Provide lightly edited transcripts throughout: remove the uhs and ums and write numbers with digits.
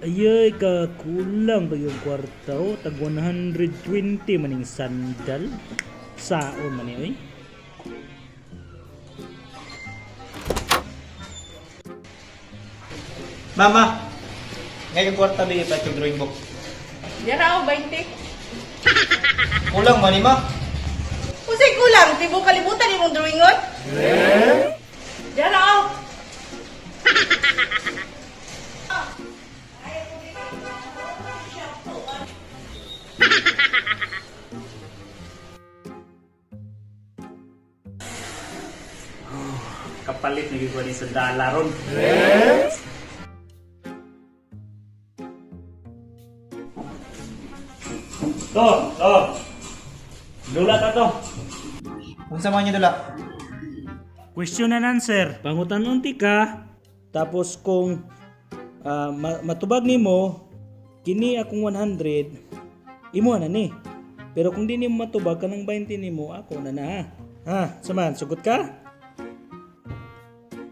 Ayay, kakulang ba yung kwarta oh? Tag 120 maning sandal. Saon man ni oy. Mama, ngayon kwarta ba yung drawing book? Yara o, 20. Kulang man ma. Usay kulang, tibo kalibutan imong drawingon. Eh? Yara o. Kapalit na gyud ni sandala ron. To, to. Dula ta to. Unsa man niya dula? Question and answer. Pangutan-unti ka, tapos kung matubag nimo kini akong 100, imo na ni. Pero kung di nimo matubag kanang 20 nimo, ako na na. Ha, saman, sugot ka?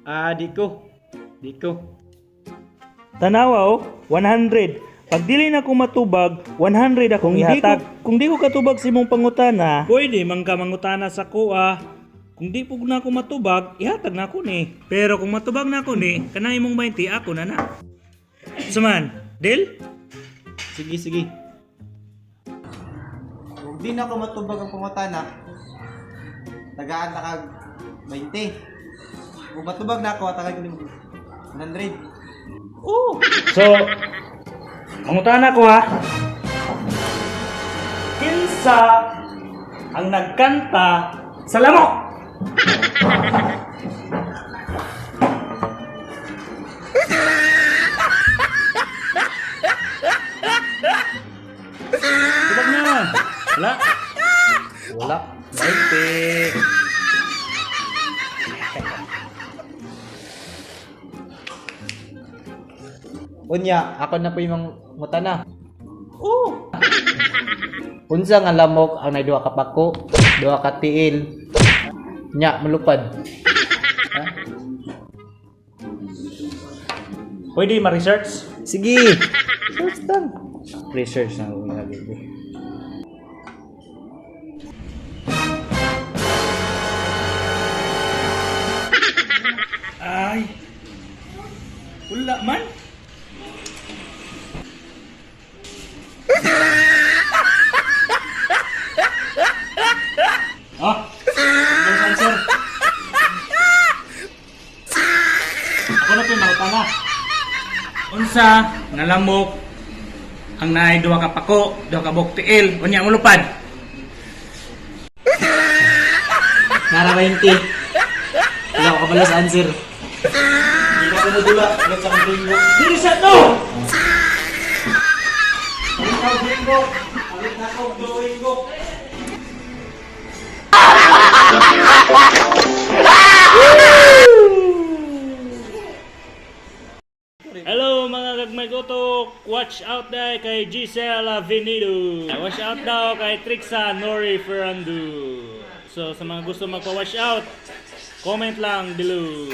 Ah, di ko. Di ko. Tanawa oh, 100. Pag dili na ko matubag, 100 akong ihatag. Kung di ko katubag sa imong pangutana, pwede man ka mangutana sa kuha. Kung di pug na ako matubag, ihatag na ako ni. Pero kung matubag na ako ni, kanang imong 20 ako na na. Suman, deal? Sige, sige. Kung di na ako matubag ang pangutana, tagaan na kag 20. Kung matubag na ako, tagay ko nimo 100. Oo. So, mangutana ko ha. Kinsa ang nagkanta sa lamok? Tubag na. Wala. Wala. 20. Unya, ako na po yung mutana. Oo. Unsa nga lamok ang nay duha ka pako, duha ka tiil. Nya mulupad. Pwede ma-research? Sige. Search lang. Research na ako nagagabi. Ay. Wala man. Ah. Ang answer. Ako na po yung na. Unsa nga lamok ang naay duha ka pako, duha ka buok tiil, unya mo lupad. Nara 20. Wala ko kabalo sa answer. Hindi na ko modula. Wala sa akong drawing book. Dili sa to. Wala sa drawing book. Wala na akong drawing book. Hello mga gagmay utok. Watch out dai kay Giselle Avenido. Watch out daw kay Trixa Nori Ferrandu. So sa mga gusto magpa-watch out, comment lang below.